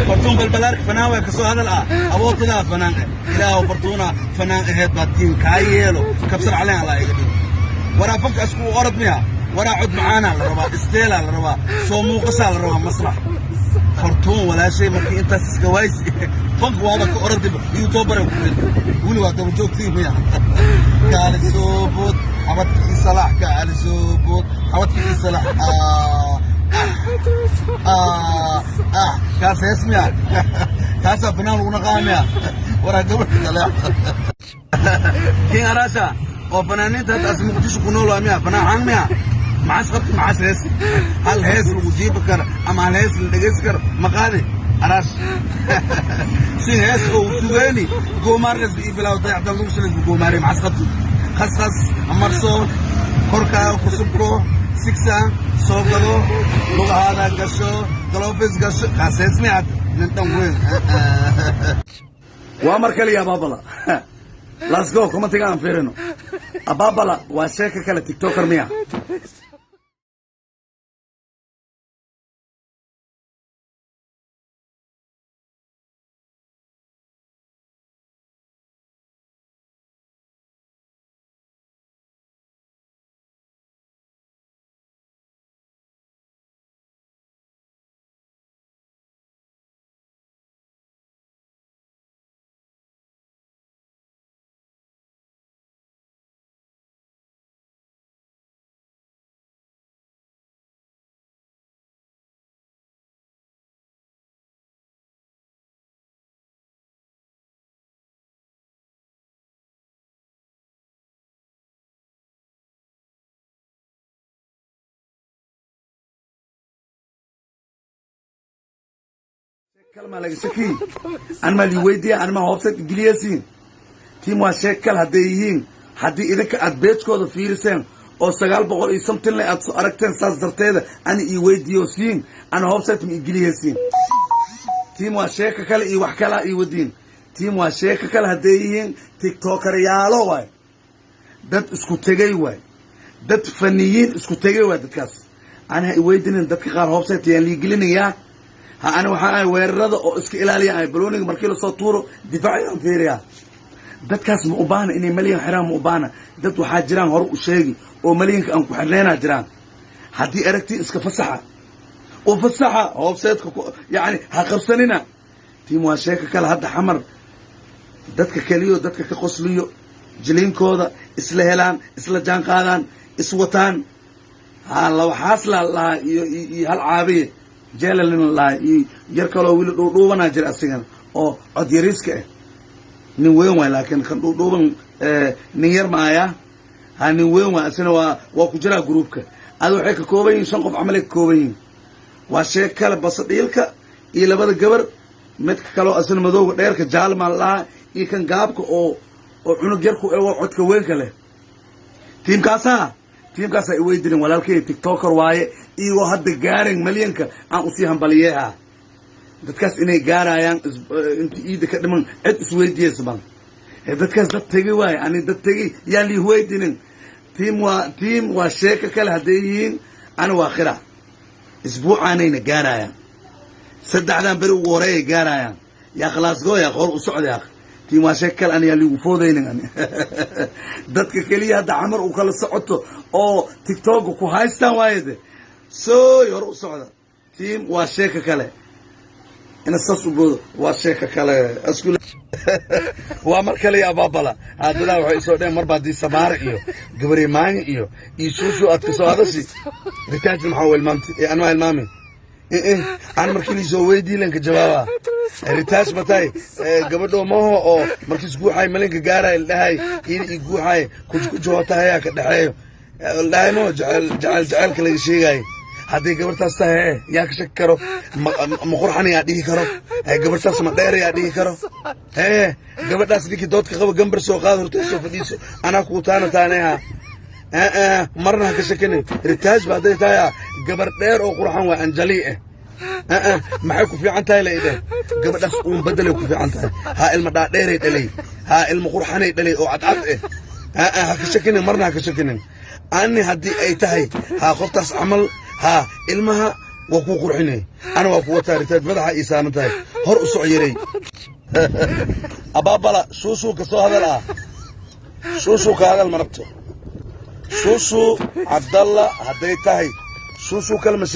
Fartuun Balbalaarka fanaan way kasoo hadal ah, abootadaa fanaan eh. Ilaahow Fartuuna fanaan aheed baad diin kaa yeelo. Kabsar caleen Allah iga dhigo. Waraa fanka isku orod miya? Waraa cod macaanaa la rabaa, isteelaa la rabaa, soo muuqashaa la rabaa, masrax. Fartuun walaashay markii intaas iska waaysi, fanka waaba ka orodiba, youtuber ku weli waa daba joogtii miya? Kaali soo bood, xabadka ii salaax, kaali soo bood, xabadka ii salaax. Kaas hees miya? Kaasaa banaan lagu naqaa miya? Waraa gabadha kale King Arasha oo fanaaniinta hadda as Muqdisho ku nool waa miya? Fanaan caan miya? Maxaas qabti? Maxaas hees? Hal hees lagu jiibi karo ama hal hees la dhegeysi karo ma qaadi Araash. Si hees oo sugeeni goomaarnas ii bilaaw, dayacdan lagu shilays goomaare. Maxaas qabti? Khaskhas marso, korkaaga ku subko, sigsaan soo gado, lugahaada gasho, gloves gasho. Kaas hees miya? Hadda nin dhan weyn. Waa mar kaliya Abaabala. Let's go, commentiga aan fiirino. Abaabala waa sheeka kale, TikToker miya? Kalma laga shaki an ma liweydiya, an ma website geliyasiin. Team waa sheeg kal hadday yihiin, haddii idinka aad pagekooda fiiriseen oo 900 iyo something le aad soo aragteen, saas darteeda ani ii weydiiyo siin, ana website ma igeliyasiin. Team waa sheeka kale iyo wax kalaa ii wadiin. Team waa sheeka kale hadday yihiin, tiktokeryaalo waay, dad isku tegay waay, dad faniyiin isku tegay waay. Dadkaas ani ha iweydinin. Dadka qaar website yaan liigelinayaa. Ha, ani waxaa ahay weerarada oo iska ilaaliya ahay. Balooniga markii lasoo tuuro difaacayaan fiiriyaa. Dadkaas ma u baahna inay malyan xiraan, ma u baahna. Dad waxaa jiraan hore u sheegi oo malyanka aan ku xirnaynaa jiraan. Haddii aragti iska fasaxa u fasaxa websiteka, yani ha qabsanina. Team waa sheeka kale hadda Xamar dadka keliyo, dadka ka qosliyo, jiliinkooda isla helaan, isla jaan qaadaan, iswataan. Ha, laba xaaslaa lahaa iyo hal caabiye jeelalin lahaa iyo yar kaloo wili dhuudhuubanaa jira asigana oo cod yariiska ah. Nin weyn waay, laakiin kan dhuudhuuban nin yar maaya. Ha, nin weyn waay asina, waa ku jiraa groupka. Ada waxay ka kooban yihiin 5 qof camalay ka kooban yihiin. Waa sheeg kale basadhiilka iyo labada gabar, midka kaloo asina madowga dheerka jaalmaa lahaa iyo kan gaabka oo cunug yarku ego codka weynka leh. Tiimkaasaa, tiimkaasaa iweydinin walaalkay. TikToker waaye, iyagoo hadda gaarin malyanka aan usii hambaliyeeha. Dadkaas inay gaarayaan inta iida ka dhiman cid isweydiiyeysa bal. Dadkaas dad tegay waaye, ani dad tegay yaan liiweydinin. Team waa sheeko kale hadday yihiin, ani waa khira. Isbuucaanayna gaarayaan, saddexdan beri ugu horeeyay gaarayaan. Yaa khalaas go, yaa hor u socda yaa. Team waa sheeko kale, ani yaa liigu foodaynin. Ani dadka keliya hadda Xamar uu kala socoto oo TikToka ku haystaan waaye de sooy hor u socda. Team waa sheeko kale ina saas u boodo, waa sheeko kale. Waa mar kale iyo Abaabala. Haddana waxay isoo dheen marba haddii Samaara iyo Gabarimaayo iyo Shuushu aad kasoo hadashi, Ritaajna maxaa u ilmaamtay? Ee anaa ilmaamay aan markii liisoo weydii lanka jawaaba. Ritaaj matay gabadho maho oo markiis guuxay malinka gaaray la dhahay ida i guuxay kujkujohotahayaa ka dhexeeyo la dhahay maho. Jecel jecel jecelka laga sheegayo hadday gabartaas tahay, yaa ka shaki karo? Ma qurxan yaa dhihi karo? Gabartaas ma dheer yaa dhihi karo? Ee gabadhaas ninkii doodka qaba gambar soo qaad, hortay soo fadhiiso, anaa kuu taana taaneha. Marna ha ka shakinin. Ritaaj ba hadday tahay gabar dheer oo qurxan waa anjali eh. Maxay ku fiican tahay la idheh? Gabadhaas uun bedelay ku fiican tahay. Ha, ilma dhaadheeray dhalay, ha, ilma qurxanay dhalay oo cadcad eh. Ha ka shakinin, marna ha ka shakinin. Ani haddii ay tahay, ha, qoftaas camal, ha, ilmaha Waa kuu qurxinay, ana waa ku wataa. Ritaaj madaxa ii saaran tahay. Hor u soc yarey. Abaabala Shuushuu ka soo hadal ah. Shuushuu ka hadal ma rabto? Shuushuu Cabdalla hadday tahay, Shuushuu kalma.